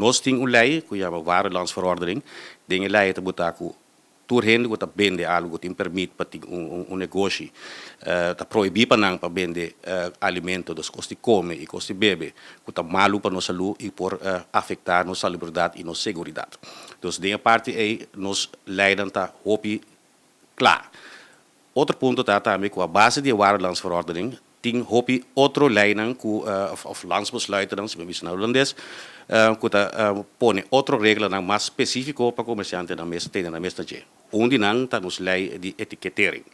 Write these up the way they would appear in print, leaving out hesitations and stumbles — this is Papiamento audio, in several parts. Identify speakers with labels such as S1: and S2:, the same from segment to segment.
S1: Nos tin un lei ku yama Warenlandsverordening. Den e lei ta botá ku tur hende ku ta bende algu ku tin permit pa tin un negoshi ta prohibí pa nan pa bende alimento, dus kos di kome i kos di bebe ku ta malu pa nos salú i por afektá nos salubridat i nos seguridat. Dus den e parti ei nos leinan ta hopi kla. Otro punto ta tambe ku a base di e Warenlandsverordening tin hopi otro leinan ku òf landsbesluitennan si mi bisa na hulandes ku ta pone otro reglanan mas spesífiko pa komersiantenan mes tene nan mes na dje. Un di nan ta nos lei di etiketering.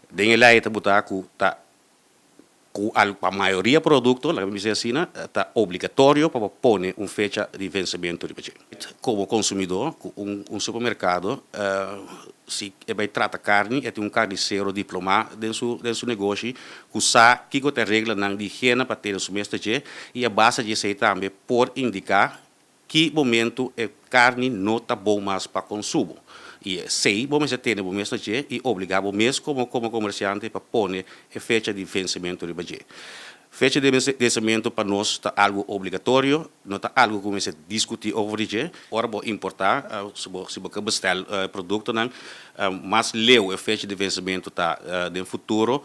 S1: Den e lei ta buta ku ta ku al pa mayoria produkto, laga mi bisa asina, ta obligatorio pa bo pone un fecha di vensementu riba dje. Komo konsumidó ku un supermerkado si e bai trata karni e tin un karnisero diplomá den su den su negoshi ku sa kiko ta e reglanan di higiena pa tene su mes ta dje i a base di esei tambe por indiká ki momentu e karni no ta bon mas pa konsumo. I esei bo mester tene bo mes na dje i obligá bo mes komo komo komersiante pa pone e fecha di vensementu riba dje. Fecha di vensementu pa nos ta algu obligatorio, no ta algu ku mester diskutí over di dje. Ora bo importá, si bo si bo ke bestèl produktonan, mas leu e fecha di vensementu ta den futuro,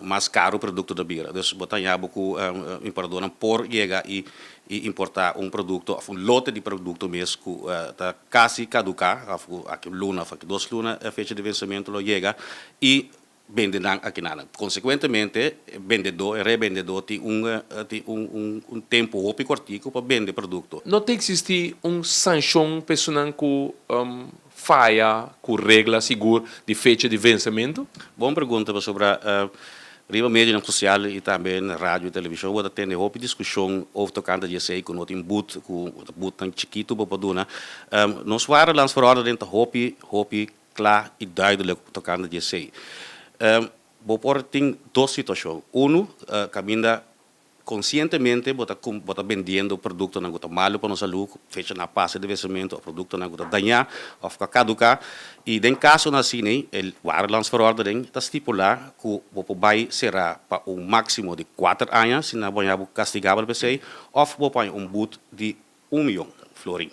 S1: mas karu produkto ta bira. Dus bo ta haña bo ku importadónan por yega i i importá un produkto òf un lote di produkto mes ku ta kasi kaduká òf ku aki un luna òf aki dos luna e fecha di vensementu lo yega i bende nan akinanan. Konsekuentemente e bendedó, e rebendedó tin un tin un un tempu hopi kòrtiku pa bende produkto.
S2: No ta eksistí un sanshon pa esunnan ku faya ku regla sigur di fecha di vensementu?
S1: Bon pregunta pasobra riba medionan sosial i tambe na radio i televishon bo ta tende hopi diskushon over tokante di esei ku no tin but, ku butnan chikitu bo por duna. Nos warenlandsverordening ta hopi hopi Kla i duidelijk tokante di esei. Bo por tin dos situashon. Unu, kaminda konsientemente bo ta bo ta bendiendo produktonan ku ta malu pa nos salú, ku fecha na pasa di vensementu òf produktonan ku ta dañá òf ku a kaduká. I den kasonan asina e Warenlandsverordening ta stipulá ku bo por bai será pa un máksimo di kuater aña si nan bo haña bo kastigabel pa esei òf bo por haña un but di un miyon florin.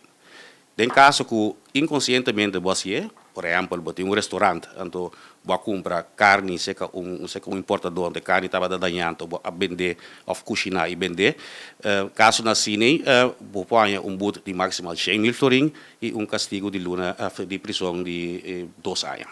S1: Den kaso ku inkonsientemente bo hasié, por ehèmpel bo tin un restorant anto bo a kumpra karni serka un serka un importador anto e karni tabata dañá anto bo a bendé òf kushiná i bendé, kasonan asina ei bo por haña un but di maksimal shen mil florin i un kastigu di luna di prison di dos aña.